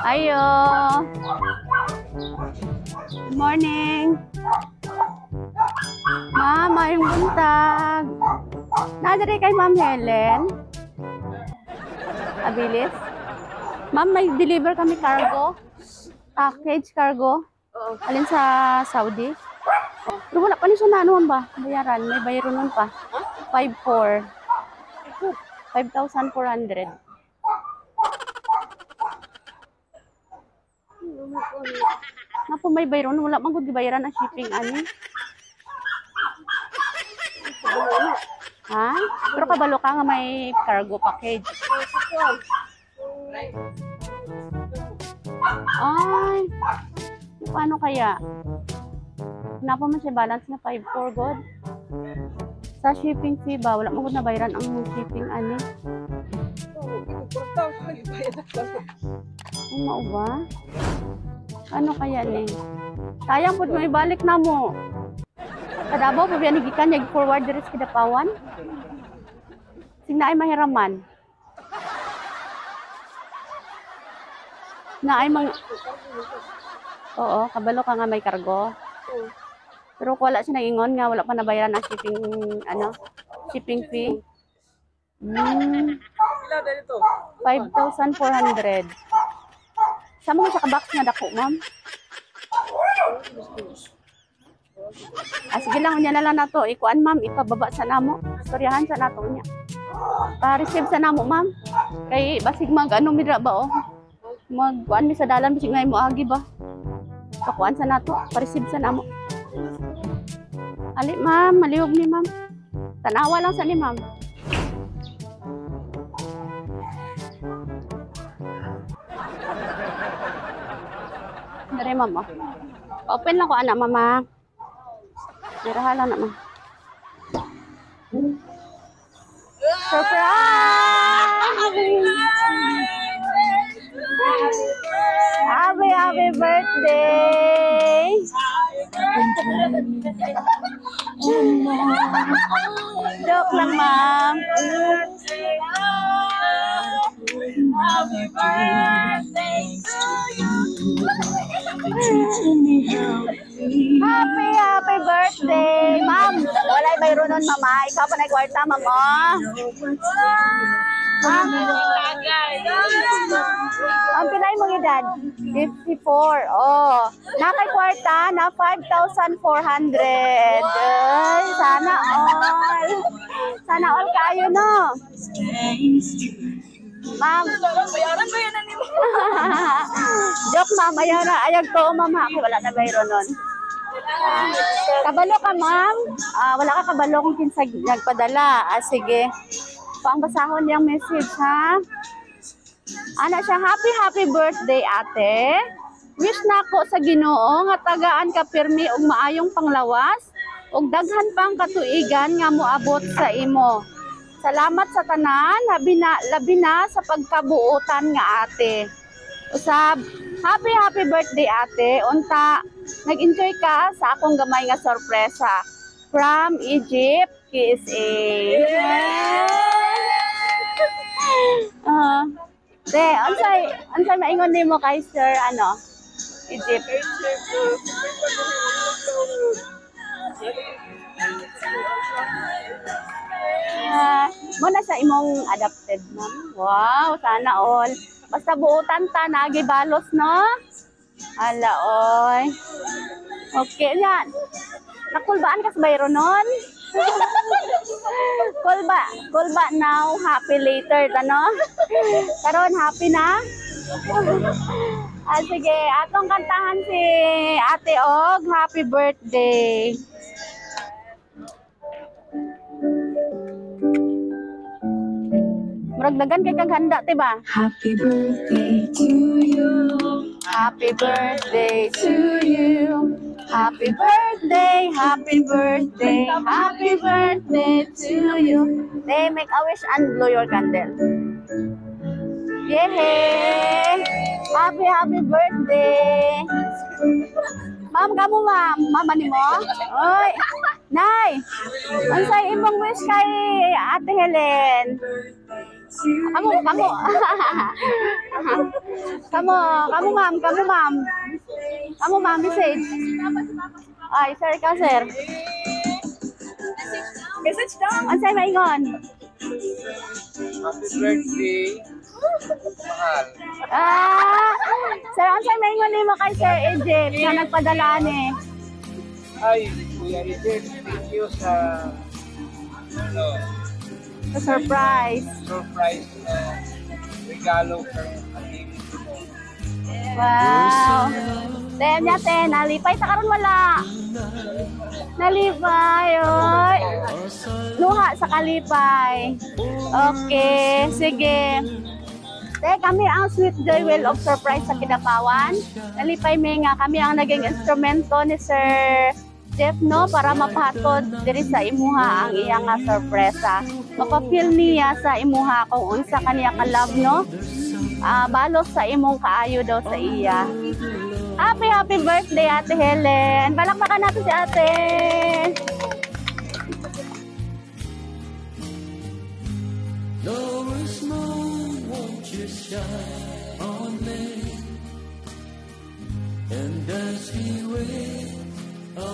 Ayo. Good morning. Ma'am, maayong buntag. Naa diri kay Ma'am Helen Abilis. Ma'am, may deliver kami cargo. Package cargo. Oo. Alin sa Saudi. Pero wala pa ni siya na ano ba? Bayaran. May bayaran nun pa. 5,400. 5,400. Napo may bayron, wala man gud gibayaran ang shipping ani. Ha? Pero kabalo ka nga may cargo package. Ay, paano kaya? Napa man siya balance na 5,400 god. Sa shipping fee ba, wala man gud nabayaran ang shipping ani. Ay, mao ba? Ano kaya ni? Sayang pud mo ibalik na mo. Kadabaw pa biya ni gikan niya forward diri sa Kidapawan. Sing naay mahiraman. Naay mga. Oo, kabalo ka nga may kargo. Pero kung wala siya nagingon nga wala pa nabayaran ang shipping ano, shipping fee. Pila dahil ito? 5,400. Sa mga sa ka-box nga dako, ma'am? Ah, sige lang, unya na lang nato. Ikuan, ma'am, ipababa sa namo. Istoryahan sa nato niya. Pa-receive sa namo, ma'am. Kay basig mag ano mira ba oh. Magkuan mi sa dalan basig ngay mo agi ba. Pakuan sa nato, pa-receive sa namo. Ali, ma'am, malihog ni ma'am. Tanawa lang sa ni ma'am. Dere, ma'am, oh. Open lang ko anak, mama. Mirahan lang na, ma'am. Surprise! Happy, happy birthday! Joke lang, ma'am. Happy birthday to you. Happy, happy birthday! Ma'am, walay bayro nun, mama. Ikaw pa na kwarta, ma'am, oh. Ma'am, ang pilay mong edad? 54. Oh. Nakay kwarta na 5,400. Ay, sana all. Sana all kayo, no? Ma'am. Bayaran ba yan na nimo? Joke, ma'am. Ayaw na. Ayaw to, ma'am. Ha? Ako wala na bayro nun. Kabalo ka, ma'am? Ah, wala ka kabalo kung kinsa nagpadala. Ah, sige. Pang basahon niyang message, ha? Ana siya, happy, happy birthday, ate. Wish nako sa Ginoo nga tagaan ka pirmi og maayong panglawas ug daghan pang katuigan nga moabot sa imo. Salamat sa tanan, labi na sa pagkabuotan nga ate. Usab, happy happy birthday, ate. Unta nag-enjoy ka sa akong gamay nga sorpresa. From Egypt, KSA. Ah. De, unsay maingon nimo kay Sir ano? Egypt. Ah, mo na sa imong adopted, ma'am. Wow, sana all. Basta buotan ta nagi balos, no? Ala oy. Okay yan. Nakulbaan ka sa bayro nun? Kulba, kulba now, happy later, ano? Karon happy na? Ah, sige, atong kantahan si Ate Og, happy birthday. Murag dagan kay kag handa, ti ba? Happy birthday to you. Happy birthday to you. Happy birthday, happy birthday, happy birthday to you. They make a wish and blow your candle. Yay! Happy, happy birthday! Ma'am, kamo ma'am. Mama ni mo? Oy! Nay! Unsay imong wish kay Ate Helen? Kamo, kamo. Kamo, kamo, ma'am, kamo, ma'am. Kamo, ma'am, message. Ay, sir ka, sir. Message daw. Unsay maingon? Happy birthday, mahal. Ah, sir, unsay maingon nimo kay Sir Egypt nga nagpadala ni? Ay, Kuya Richard, thank you sa ano, Sa surprise. Surprise na regalo from ating mo. Wow. Ten niya, ten. Nalipay sa karon wala. Nalipay, oy. Luha sa kalipay. Okay, sige. Te, kami ang Sweet Joy Wheel of Surprise sa Kidapawan. Nalipay mi nga kami ang naging instrumento ni Sir Jeff, no, para mapahatod diri sa imuha ang iya nga sorpresa. Mapa-feel niya sa imuha kung unsa kaniya ka love, no? Ah, balos sa imong kaayo daw sa iya. Happy, happy birthday, Ate Helen. Palakpakan natin si Ate. Glorious moon, won't you shine on me? And as we wait a